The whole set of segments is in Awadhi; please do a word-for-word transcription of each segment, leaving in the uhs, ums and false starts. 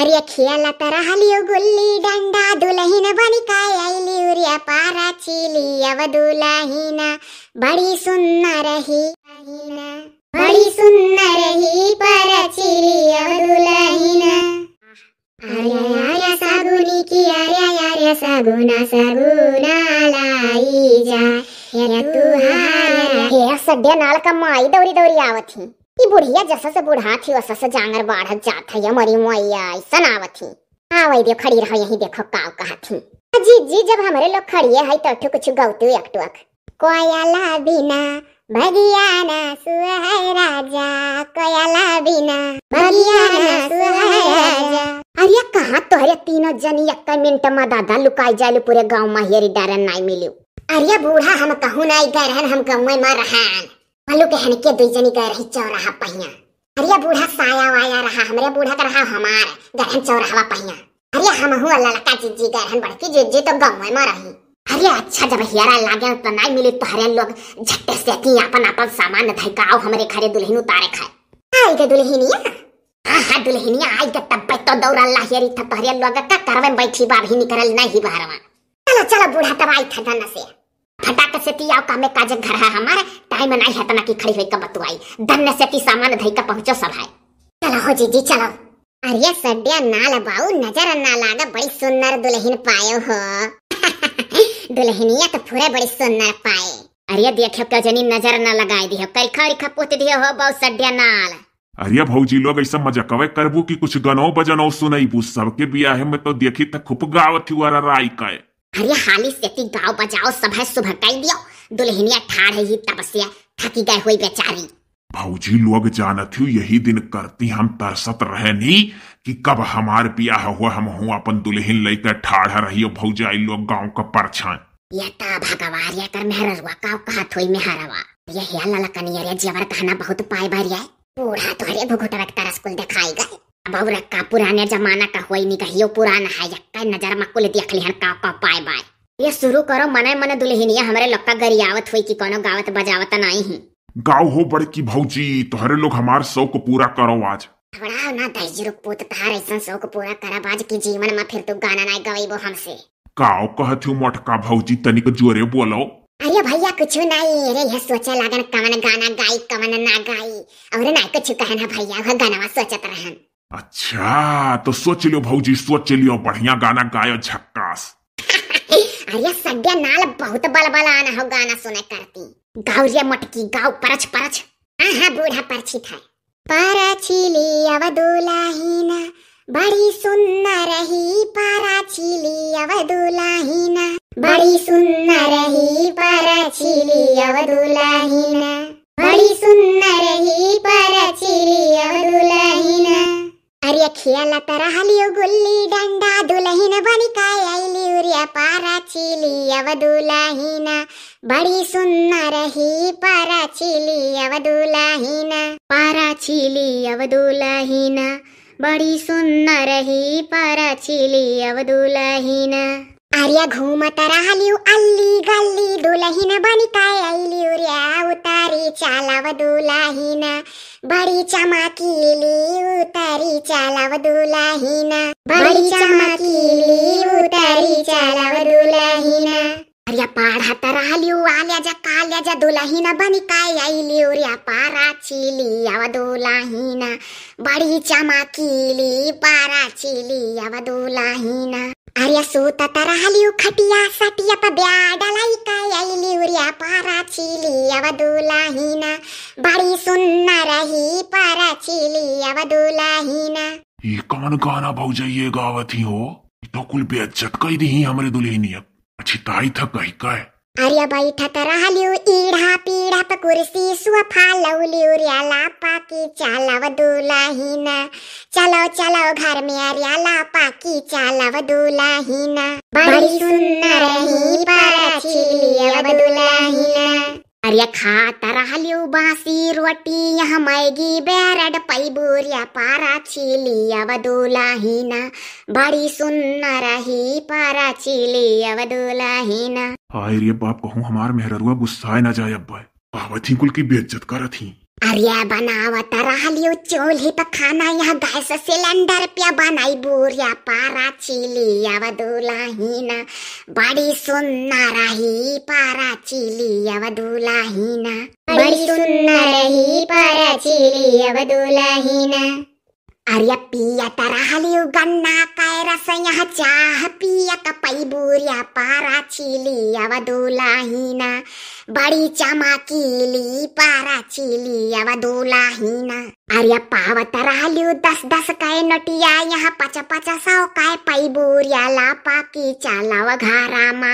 ये खेलत रहलियो गुल्ली डंडा, दुलहिन बनिका अइली उरिया पारा चीली अब दुलहिना, बड़ी सुन्नर ही, बड़ी सुन्नर ही पारा चीली अब दुलहिना। अरे अरे सगुनी की, अरे अरे सगुना सगुना लाई जा, ये तू हाय। हे सड्या नाल का माई दौरी दौरी आवत ही। ई बुढ़िया जस से बुढ़ात ही, ओस से जांगर बाढ़त जात है। ये मरी मोइया, ऐसन आवत ही। आवै दियो, खड़ी रहो यहीं, देखो काव कहत ही। जी, जी, जब हमरे लोग खड़िए है, तो ठु कुछ गौतू एक टुक। कोयला बिना बगिया ना सुहाए राजा, कोयला बिना बगिया ना सुहाए राजा। अरे कहाँ तोहरे तीनों जनी एक मिनट में दादा लुकाई जालू, पूरे गाँव में हेरी डारन नाई मिलू। अरे बूढ़ा हम कहूँ नाई गए रहन, हम गाँव में रहन। पल्लू के हनके दुई जनी गए रही चौराहा पहिया। अरे बूढ़ा साया वाया रहा, हमरे बूढ़ा का रहा हमार, गरहन चौराहवा पहिया। अरे हमहू ललका जिज्जी गरहन, बड़की जिज्जी तो गौवे में रही। अरे अच्छा, जब हेरा लागे तो नाई मिली तोहरे लोग, झट्टे से ती आपन आपन सामान धई के आओ हमरे घरे दुलहिन उतारे खाए। आई गे दुलहिनिया? हाँ हाँ दुलहिनिया आई गे, तब तो दौरा लाहियरी था तोहरे लोग का करवे में बैठी बाबही निकरल नहीं बहरवा। चलो चलो बूढ़ा, तब आई था दन से। फटाक से ती आओ, कामे काजे घर है हमार, टाइम नाई है तना की खड़ी होई का बतुआई। दन से ती सामान धई का पहुँचो सब है। चलो हो जीजी चलो। अरे सड्या नाल बाऊ, नजर ना लागा, बड़ी सुन्नर दुलहिन पायो हो। दुलहिनिया तो पूरे बड़ी सुन्नर पाए। अरे देखो क्यों जनी नजर ना लगाए दियो, करिखा उरिखा पोत दियो हो बाऊ सड्या नाल। अरे भौजी लोग ऐसा मजाकवे करबू कि कुछ गनो बजनो सुनैबू, सबके बियाहे में तो देखी त खूब गावत ही वारा राई का। अरे हाली से ती गाओ बजाओ सब है सुबह कई दियो, दुलहिनिया ठाड़ है ही तब से थकी गए हुई बेचारी। भौजी लोग जानत ही यही दिन करती हम तरसत रहनी कि कब हमार बियाह हुआ, हमहू अपन दुलहिन लइके ठाड़ रहियो भौजाई लोग गाँव का परछाई। ये ता भगवान, ये कर मेहररुआ का कहत होई मेहरवा। ये हे ललकनिया रे जेवर गहना बहुत पाए बारी है। बूढ़ा तोहरे घुघुटवा के तरस कुल दिखाई गए। अब और का पुराने जमाना का होई निगहियो पुरान है, यक्का नजर में कुल देख लिहन का का पाए बाय। ये शुरू करो, मने मने दुलहिनिया हमरे लोग का गरियावत होई कि कोनो गावत बजावत नाई ही। गाओ हो बड़की भौजी, तोहरे लोग हमार शौक पूरा करो आज। घबराओ ना दहिजरू पूत, तहार ऐसन शौक पूरा करब आज कि जीवन में फिर तू गाना नाई गवैबो हमसे। काओ कहत हो मोटका भौजी, तनिक जोरे बोलो। अरे भैया कुछ नहीं रे, यह सोचे लागन कवन गाना गाई कवन ना गाई, और ना कुछ कहन है भैया, वह गाना सोचत रहन। अच्छा तो सोच लियो भौजी, सोच लियो, बढ़िया गाना गायो झक्कास। अरे सड्या नाल बहुत बलबलान हो गाना सुने करती। गाओ रे मोटकी गाओ, परछ परछ। हाँ हाँ बूढ़ा परछी था। परछिली अब दुलहिना, बड़ी सुन्नर ही परछिली अब दुलहिना, बड़ी सुन्नर ही परछिली अब दुलहिना, बड़ी सुन्नर ही परछिली अब दुलहिना। अरे खेलत रहलियो गुल्ली डंडा, दुलहिन बनिका अइली उरिया परछिली अब दुलहिना, बड़ी सुन्नर ही परछिली अब दुलहिना, परछिली अब दुलहिना, बड़ी सुन्नर ही परछिली अब दुलहिना। अरे घूमत रहलियो अल्ली गल्ली, दुलहिन बनिका अइली उरिया उतारी चाल अब दुलहिना, बड़ी चमकीली उतारी चाल अब दुलहिना, बड़ी चमकीली उतारी चाल अब दुलहिना। अरे पाढ़त रहलियो आल्या जा काल्या जा, दुलहिना बनिका अइली उरिया परछिली अब दुलहिना, बड़ी चमकीली परछिली अब दुलहिना। अरे सूतत रहलियो खटिया सटिया प ब्याड लइका अइली उरिया परछिली अब दुलहिना, बड़ी सुन्नर ही परछिली अब दुलहिना। ई कवन गाना भौजइये गावत ही हो? ई तो कुल बेइज्जत कई दिही हमरे दुलहिनिया। पछिताई था कही काय? अरे बैठत रहलियो ईढ़ा पीढ़ा प कुर्सी सोफा लौली उरिया लापा की चाल अब दुलहिना, चलो चलो घर में अरिया लापा की चाल अब दुलहिना, बड़ी सुन्नर ही परछिली अब दुलहिना। अरे खात रहलियो बासी रोटी यहाँ मैगी ब्रेड पैबू रे परछिली अब दुलहिना, बड़ी सुन्नर ही परछिली अब दुलहिना। हाय रे बाप, कहूँ हमार मेहररुआ गुस्साए ना जाए अब्बा। आवत ही कुल की बेइज्जत करत ही। अरे बनावत रहलियो चूल्ही पे खाना, यहाँ गैस सिलेंडर पे बनाई बुरिया पारा चिली अब दुलहिना। बड़ी सुन्नर ही पारा चिली अब दुलहिना। बड़ी सुन्नर ही पारा चिली अब दुलहिना। अरे पियत रहलियो गन्ना कै रस, यहाँ चाह पियत पई बुरिया पारा चिली अब दुलहिना। बड़ी चमकीली पारा चिली अब दुलहिना। अरे पावत रहलियो दस दस कै नोटिया, यहाँ पच पच सौ कै पई बुरिया लापा की चलव घरामा।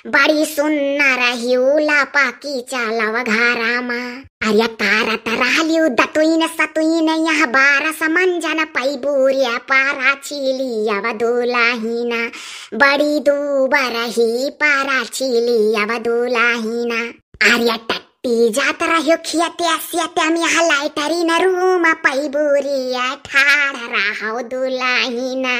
बड़ी सुन्नर हिउ लापा की चलव घरामा। अरे कारत रहलियो दतुइन सतुइन, यहाँ बारस मंजन पई बुरिया पारा चिली अब दुलहिना। बड़ी दूबर ही पारा चिली अब दुलहिना। अरे टट्टी जात रहियो खियते सियते, हम यहाँ लाइटरी न रूम पई बुरिया ठाड़ रहौ दुलहिना।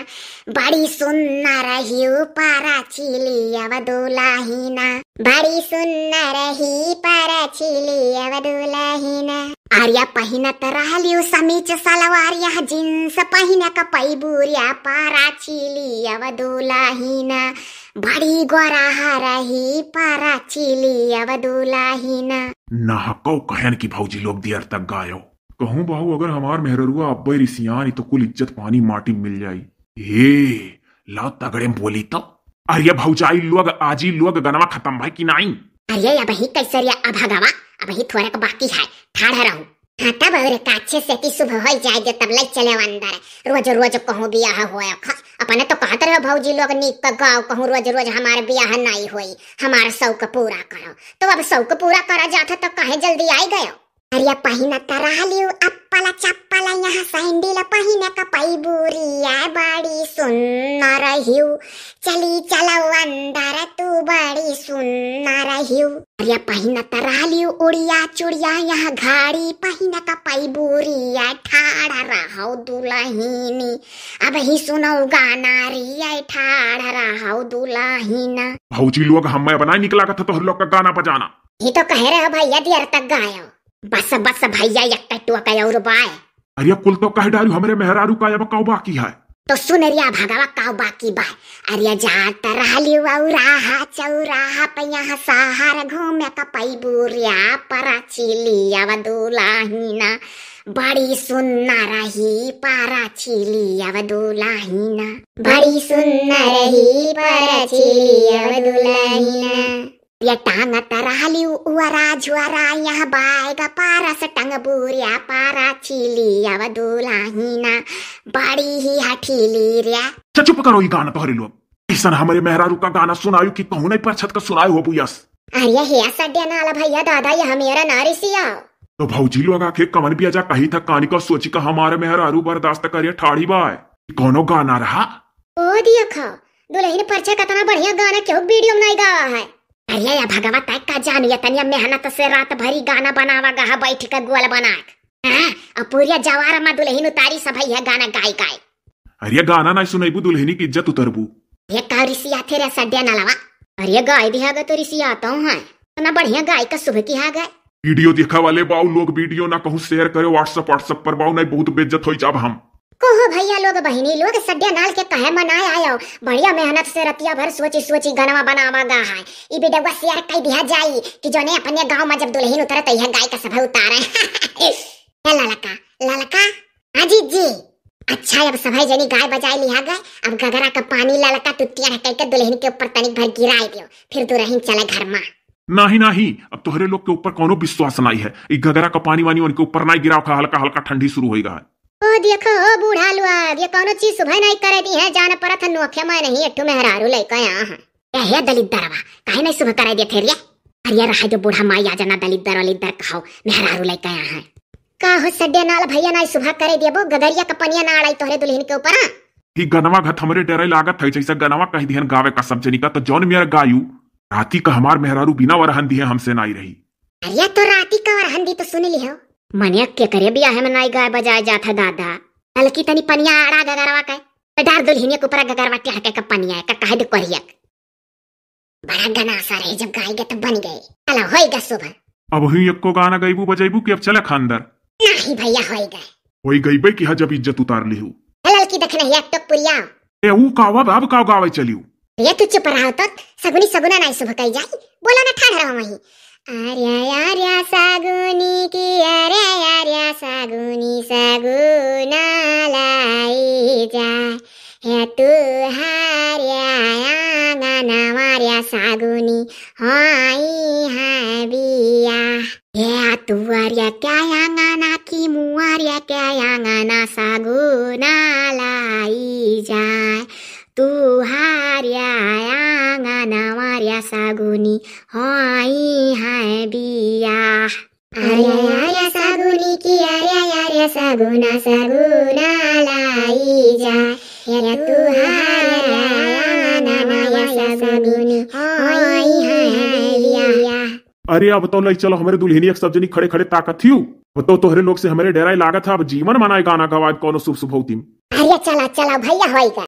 बड़ी सुन्नर हिउ पारा चिली अब दुलहिना। बड़ी सुन्नर ही पारा चिली अब दुलहिना। अरे पहिनत रहलियो समीच सलवार, यहाँ जींस पहिन क पई बुरिया पारा चिली अब दुलहिना। बड़ी गोरा हरही पारा चिली अब दुलहिना। नहकौ कहन कि भौजी लोग दियर तक गायो। कहूँ बहू, अगर हमार मेहररुआ अब्बे रिसियान, तो कुल इज्जत पानी माटी मिल जाई। हे, ला तगड़े में बोली तो। अरे भौजाई लोग, आजी लोग, गनवा खतम भय कि नाई? अरे अबही कैसरिया अभगवा, अबही थोड़क बाकी है, ठाढ़ रहू। हाँ तब और काछे से ती सुबह होई जाए दे, तब लई चले अंदर। रोज रोज कहूँ बियाह होए ख-, अपने तो कहत रहे भौजी लोग नीक क गाओ, कहूँ रोज रोज हमार बियाह नाई होई, हमार शौक पूरा करो। तो अब शौक पूरा करा जात है तो काहे जल्दी आई गयो? अरे पहिनत रहलिउ अप्पल चप्पल, यहाँ सैंडिल पहिन क पई बुरिया बड़ी सुन्नर हिउ। चली चलौ अंदर तू बड़ी सुन्नर हिउ। अरे पहिनत रहलिउ उड़िया चुड़िया, यहाँ घड़ी पहिन क पई बुरिया ठाड़ रहौ दुलहिनी। अबही सुनौ गाना रिया ठाड़ रहौ दुलहिना। भौजी लोग, हम्मे अब नाई निक लागत है तोहर लोग का गाना बजाना। ही तो कहे रहे भैया दियर तक गायो। बस बस भैया, एक टुआ का और बाय। अरे कुल तो कह डारू हमरे मेहरारू का, अब काउ बाकी है? तो सुन रिया भगवा काउ बाकी बाय। अरे जात रहलिउ औराहा चौराहा पे, यहाँ शहर घूमे क पई बुरिया पारा चिली अब दुलहिना। बड़ी सुन्नर ही पारा चिली अब दुलहिना। बड़ी सुन्नर ही पारा चिली अब दुलहिना। ये टांगत रहलिउ उअरा झुअरा, यहाँ बाय ग पारस टंग बुरिया पारा चिली अब दुलहिना। बड़ी ही हठीली रिया। अच्छा चुप करो, ई गाना तोहरे लोग। ऐसन हमरे मेहरारू का गाना सुनायु कि कहूँ नाई परछत का सुनायु हो बुयस। अरे हे सड्डे नाल भैया दादा, ये हमेरा ना रिसिया। तो भौजी लोग आखिर कवन बिया जा कही था कानी का सोची का हमारे मेहरारू बर्दाश्त करे ठाड़ी बाय। कौनो गाना रहा? ओ दिया खा, दुलहिन परछे कतना बढ़िया गाना केहू वीडियो में नाई गावा है। अरे या भगवा, तै का जानू, ये तनिया मेहनत से रात भरी गाना बनावा गा है, बैठ के गोल बना के। हाँ, और पूरिया जवार मा दुलहिन उतारी सब है यह गाना गाई गाई। अरे गाना नाई सुनैबू, दुलहिनी की इज्जत उतरबू। ये का रिसिया थे रे सड्डे नलवा। अरे गाय दिहा गा तो रिसिया आता हूँ है। इतना बढ़िया गाय का सुबह की हा गए। वीडियो देखा वाले बाऊ लोग, वीडियो ना कहूँ share करे WhatsApp, WhatsApp पर बाऊ, नाई बहुत बेइज्जत होई जाब हम। कहो भैया लोग, बहिनी लोग, सड्डे नाल के कहे मनाए आयो। बढ़िया मेहनत से रतिया भर सोची सोची गनवा बनावा गा है। ई वीडियो share कर दिया जाई कि जोने अपने गाँव में जब दुलहिन उतरे तो यह गाय का सभा उतारे। ए ललका, ललका, हाँ जीजी। अच्छा, अब सभई जनी गाय बजाए लिहा गए, अब गगरा का पानी ललका टुटिया ढकेल के दुलहिन के ऊपर तनिक भर गिराए दियो, फिर दुलहिन चले घर मा। नाही, नाही, अब तोहरे लोग के ऊपर कौनो विश्वास नाही है। ई गगरा का पानी वानी उनके ऊपर नाही गिराव खा, हल्का हल्का ठंडी शुरू होई गा है। ओ देखो, ओ बूढ़ा लोग, ये कौनो चीज सुबह नाही करे दी है, जान परत है नोखे मैं नहीं, एक ठो मेहरारू लइके आया है। ए, हे दलिद्दरवा, काहे नाही सुबह करे देथे रे? अरे रहा जो बूढ़ा माई आ जाना, दलिद्दर वलिद्दर कहो, मेहरारू लइके आया है। का हो सड्डे नाल भैया, नाही सुबह करे देबो, गगरिया का पनिया ना अड़ाई तोहरे दुलहिन के ऊपर, हाँ? ई गनवा घत हमरे डरे लागत है, जैसे गनवा कह दिहन गावे का सब जनी का, तो जौन मेरा गायू, राती का हमार मेहरारू बिना वरहन दिहे हमसे नाही रही। अरे तो राती का वरहन दी तो सुन लिहो। मने के करे बियाह में नाही गाय बजाए जात है दादा। ललकी तनी पनिया अड़ा गगरवा के, तो डार दुलहिनिया के ऊपर गगरवा टिहके का पनिया का कहे दे कोरिया। बड़ा गनासा रहे जब गाय गे तो बन गए। चलो होई गा सुबह। अब हुई एक्को गाना गइबू बजइबू कि अब चले खानदर? नाही भइया, होई गए। होई गइबे कि हजब इज्जत उतार लिहू। ए ललकी देख नहीं, एक टोक पुरिया। ए, ऊ का अब, अब का गावे चलियो? ये तू चुप रहो तो, सगुनी सगुना नाही शुभ कही जाई। बोलो ना, ठाढ़ रहो वहीं। आर्या आर्या सगुनी की, आर्या आर्या सगुनी सगुना लाई जा। हे तू हार्या आंगन मार्या सगुनी होई है बिया। हे तू आर्या क्या आंगना की मुआर्या क्या आंगना सगुना लाई जा। तू हार्या आंगन मार्या सगुनी होई है बिया। आर्या आर्या सगुनी की, आर्या आर्या सगुना सगुना लाई जा। या तू हार्या आंगन मार्या सगुनी होई है बिया। अरे अब तो लई चलो हमरे दुल्हनिया के सब जनी खड़े खड़े ताकत हियो। अब तो तोहरे लोग से हमरे डेराए लागत है, अब जीवन मनाए गाना गवाए कौनो शुभ शुभ होती। अरे चला चला भइया, होई गए।